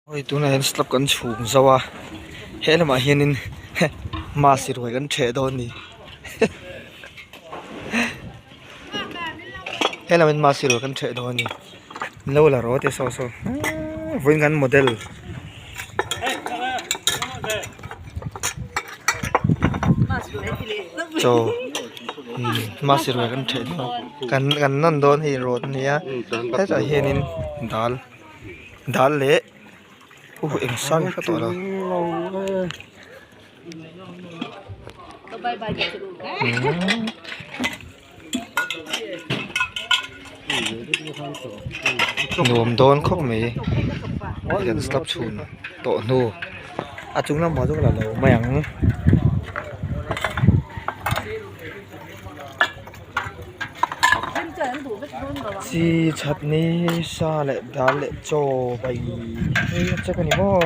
Hei tunah hian slab kan chhung zo a he lamah hianin mass ruai kan ṭheh dawn a ni he lamah hian mass ruai kan ṭheh dawn a ni lo la rawh te saw saw vawiin kan model. Chaw mass ruai kan ṭheh dawn kan kan nawn dawn hei rawt a nia hetah hianin dal. Dal leh uh eng sang hre tawh lo nuam dawn khawp mai kan slab chhun tawh hnu a chung lamah chuan la lo mai ang. Chi chhatni sa leh dal leh chaw bai phei a check a ni maw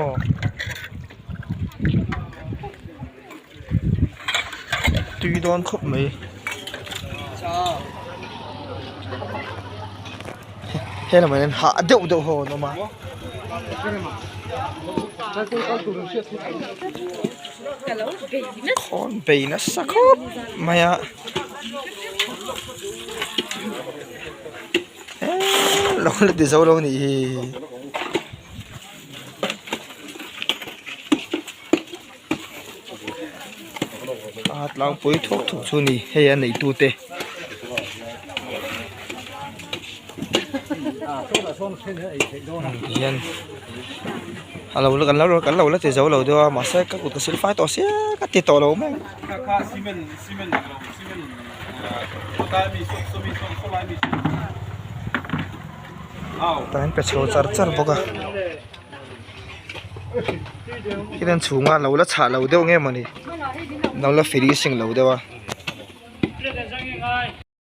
tui dawn khawp mai he lamah hian hah deuh deuh ho an awm a. Khawn bei nasa khawp mai a eee lo la ti zo lo a nih hi a tlangpui thuk thuk chu a ni hei a neitu te. Tihian a lo kan lo kan lo la ti zo lo deuh a mahse ka kut ka sil fai tawh sia ka ti tawh lo mai tah hian pe chho char char bawk a khian chhunga lo la chhah lo deuh nge mawni lo la finishing lo deuh a.